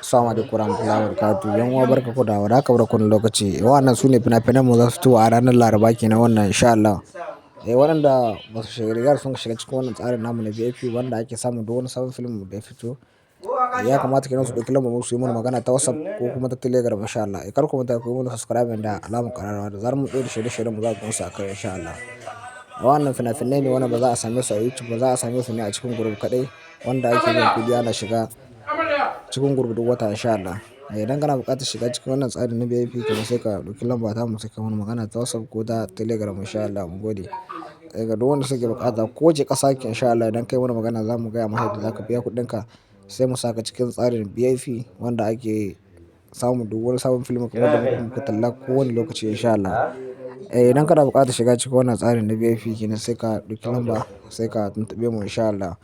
Assalamu alaikum warahmatullahi wabarakatuh. 'Yan uwa, barka ku da warhaka, barka da lokaci. Wa'annan su ne fina-finan mu za su fito a ranar Laraba kenan wannan, insha Allah. Waɗanda ba su shiga rigar sun shiga cikin wannan tsarin namu na VIP wanda ake samun duk wani sabon film da ya fito. Ya kamata kenan su ɗauki lambar mu, su yi mana magana ta WhatsApp ko kuma ta Telegram, insha Allah. Kar ku manta ku yi mana subscribe da alamar ƙararrawa, da zarar mun ɗora shirye-shiryen mu za ku gansu a kai, insha Allah. Wa'annan fina-finai ne wanda ba za a same su a YouTube ba, za a same su ne a cikin group kaɗai wanda ake biyan kuɗi ana shiga cikin group duk wata, insha Allah. Idan kana buƙatar shiga cikin wannan tsarin na VIP kenan, sai ka ɗauki lamba ta mu, sai ka mana magana ta WhatsApp ko ta Telegram, insha Allah. Mun gode. Ga duk wanda suke buƙata, ko wace ƙasa kake, insha Allah, idan kai mana magana za mu gaya maka yadda za ka biya kuɗinka, sai mu saka cikin tsarin VIP wanda ake samun duk wani sabon film kamar da muka muku talla kowane lokaci, insha Allah. Idan kana buƙatar shiga cikin wannan tsarin na VIP kenan, sai ka ɗauki lamba, sai ka tuntuɓe mu, insha Allah,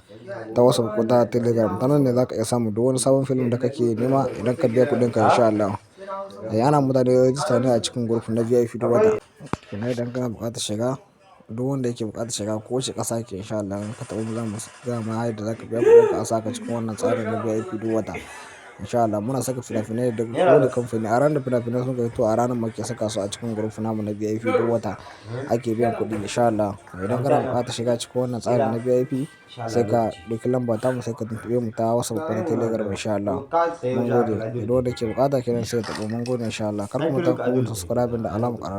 ta WhatsApp ko ta Telegram. Ta nan ne za ka iya samun duk wani sabon film da kake nema idan ka biya kuɗinka, insha Allah. Ana mutane register ne a cikin group na VIP duk wata. Kenan idan kana buƙatar shiga, duk wanda yake buƙatar shiga, ko wace ƙasa yake, insha Allah, in ka taɓa mu za mu gaya ma yadda za ka biya kuɗinka a saka cikin wannan tsarin na VIP duk wata. Insha Allah muna saka fina-finai daga kowane kamfani. A ranar da fina-finai suka fito, a ranar muke saka su a cikin group namu na VIP, duk wata ake biyan kuɗi, insha Allah. Idan kana buƙatar shiga cikin wannan tsarin na VIP, sai ka ɗauki lamba ta mu, sai ka tuntuɓe mu ta WhatsApp ko ta Telegram, insha Allah. Mun gode. Duk wanda yake buƙata kenan sai ya taɓo. Mun gode, insha Allah. Kar ku manta ku subscribe da alamar ƙararrawa.